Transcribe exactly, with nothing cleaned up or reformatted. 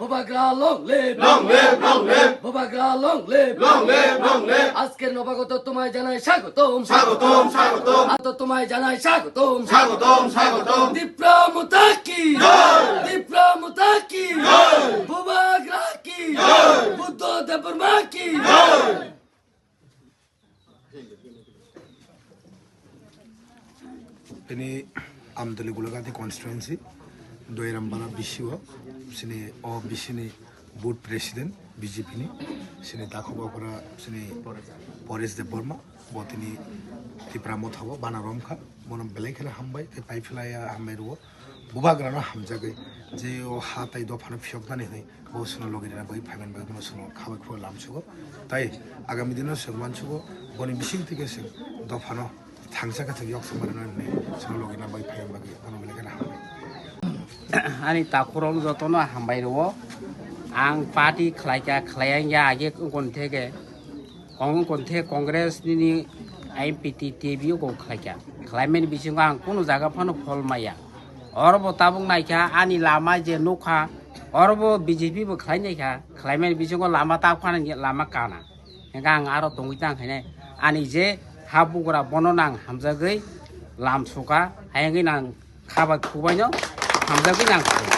Bubagra long live! Long live, long live! Bubagra long live! Long live, long live! আজকের নবাগত তোমায় জানাই স্বাগতম। স্বাগতম, স্বাগতম। আজ তো তোমায় জানাই স্বাগতম। স্বাগতম, স্বাগতম। তিপ্রা মুতা কি? জয়! তিপ্রা মুতা কি? জয়! বুবাগ্রা কি? জয়! বুদ্ধ দেববর্মা কি? জয়! Ini Amtali Gulagati constituency, Doiram Bala B C O, sini o B C ni booth president B J P ni, sini Dakho Bapura, sini Paresh Debbarma, bo tini Tipra Motha o bana romkha, bono belai kheno hambai, tei paiphlaiya hambai rwo. Bubagrano hamjagwi je o ha tai dophano phiyoknani hwnwi bo chwngno logi rwna bagwi phaiman bagwi bono chwngno kha bai khulai lamsugo. Tai agami dino chwng mansugo boni bising twi khe chwng dophano thangsa khe chwng yok chwng manwi hwnwi chwngno logi rwna bagwi phaiman bagwi bono belai kheno hambai. Ani takhurok jotono hambai rwo. Ang party khlaikha, khlaiya wngya age wngkon theke. Kong-, wngkon the Congress nini M P T T V o kok khlaikha. Khlaimani bisingo ang kunu jaga phano phol maya. Oro bo tabuk naikha ani lama je nukha, oro bo B J P bo khlai naikha. Khlaimani bisingo lama tak phano lama kana. Hingkhe ang aro tongwi tang khainai. Ani je ha bugra bono nang hamjagwi lam suka, hayangwi nang kha bai khu baino hamjagwi nang kha.